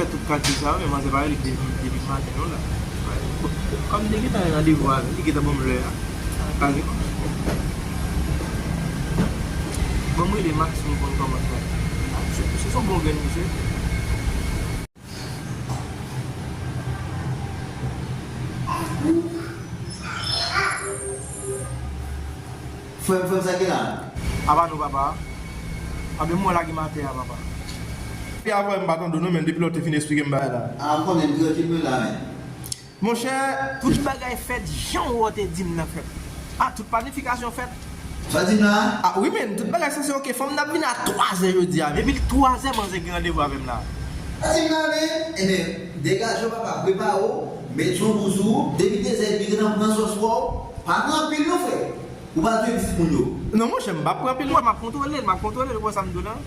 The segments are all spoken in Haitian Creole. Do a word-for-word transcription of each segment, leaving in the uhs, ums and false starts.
Fè tout kalkil sa yo, men manzè pa rele depi, depi maten non la. Kòm m te gentan gen randevou avè l, li gentan ban m lè a. Kalkil. Ban m rele Max pou m konn kòman fè. Misye, misye se yon bon grenn misye. Frè m, frè m, sa ki la? Apa nou, papa? Anben, mwen lage m atè a, papa. Epi avè m pa tande w non, men depi lè w te fin esplike m bagay la. A, m konnen m trankil mwen la, men. Monchè, tout bagay fèt jan w te di m nan fèt. A, tout planifikasyon fèt. Sa w di m la? A, wi, men, tout bagay sanse oke. Fanm nan ap vin a twazè jodi a, men. Depi twazè, manzè gen randevou avè m la. Sa w di m la, men? Ebyen, degaje w, papa, prepare w, mete yon bouz sou ou. Depi dezè edmi, gentan pran sòs pwa w. Pa pran anpil non, frè. Ou pa touye pitit moun yo. Non, monchè, m p ap pran pil. Mwen, m ap kontwole l, m ap kontwole l, ou wè sa m di w lan?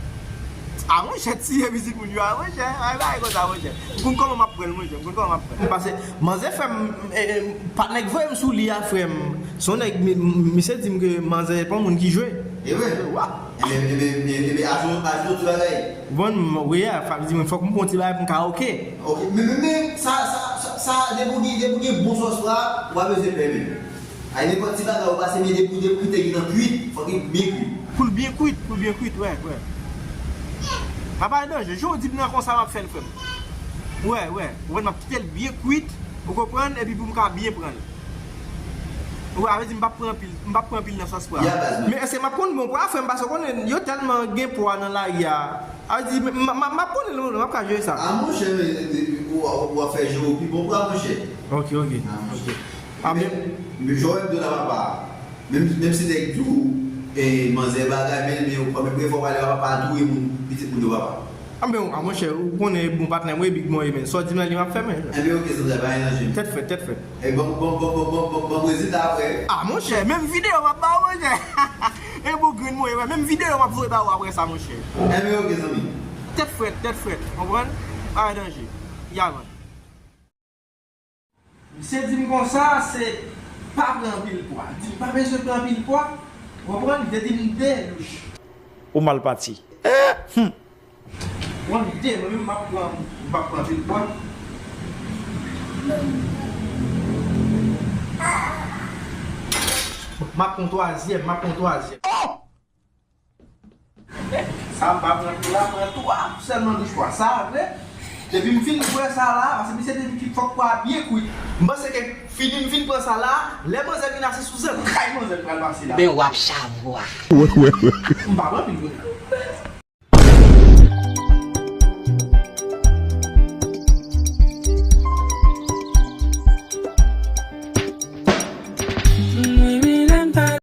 A, monchè, tiye pitit moun yo, a, monchè, ay, bagay konsa, monchè. M konn kòman m ap pran l, monchè, m konn kòman m ap pran l. Paske manzè fè m, e, e, patnè k voye m sou li a, frè m. Se yon nèg, mi-, mi-, misye di m ke manzè pa yon moun ki jwe. E vre? Wa. Ebyen, ebyen, ebyen, ebyen, ajoute, ajoute yon ti bagay. Bon, m, wi, a, sa vle di mwen fòk m pran yon ti bagay pou m ka oke. Oke, men, men, men, sa, sa, sa, sa, depi w gen, depi w gen bon sòs la, ou pa bezwen pè menm. Ay, nenpòt ti bagay ou pase, men depi, depi w te gentan kwit, fòk li byen kwit. Pou l byen kwit, pou l byen kwit, wè, wè. Papa, e danje, jan w di m nan konsa m ap fè l, frè m. Wè, wè, ou wè, m ap kite l byen kwit, ou konprann, epi pou m ka byen pran l. Ou wè, sa vle di m p ap pran anpil, m p ap pran anpil nan sòs pwa. Ya, baz mwen. Men èske m ap konn bon pwa, frè m, paske w konnen yo tèlman gen pwa nan lari a. Sa vle di, m, m, m, m ap konnen l, m ap ka jere sa. A, monchè, men, men, w, w ap fè jere w pi bon pwa, monchè. Ok, ok. A, monchè. Ok. A, men, men, men, jan w wè m di w la, papa. Menm, menm si nèg di w, e, manzè bagay, men, men, men, men, fò w pale, papa, pa touye moun, pitit moun yo, papa. A, men, a, monchè, ou konnen bon patnè mwen, big mwen, men. Sa w di m la, li m ap fè, men. Enben, ok, zantray, pa gen danje. Tèt frèt, tèt frèt. E, bon, bon, bon, bon, bon, bon, bon, bon, rezilta apre. A, monchè, menm videyo m ap ba w, monchè. E, bon, grenn mwen, wè. Menm videyo m ap voye ba w apre sa, monchè. Enben, ok, zanmi. Tèt frèt, tèt frèt, konprann? Pa gen danje. Yaman. Misye di m konsa, se pa pran anpil pwa. Li di m pa bezwen pran anpil pwa. Ou konprann? Li te di m de louch. Ou mal pati. Hum. Bon, li de, mwen menm, m ap pran, m p ap pran anpil pwa. M ap pran twazyèm, m ap pran twazyèm. Oh! Sa m pa pran tou la, pran twa sèlman douch pwa. Sa vre, depi m fin bwè sa la, paske misye te di ki fòk pwa a byen kwit. M panse ke fini m fin pran sa la, lè manzè vin asiz sou zantray manzè m pral pase la. Ben w ap chavwa. M pa pran pil kounye a.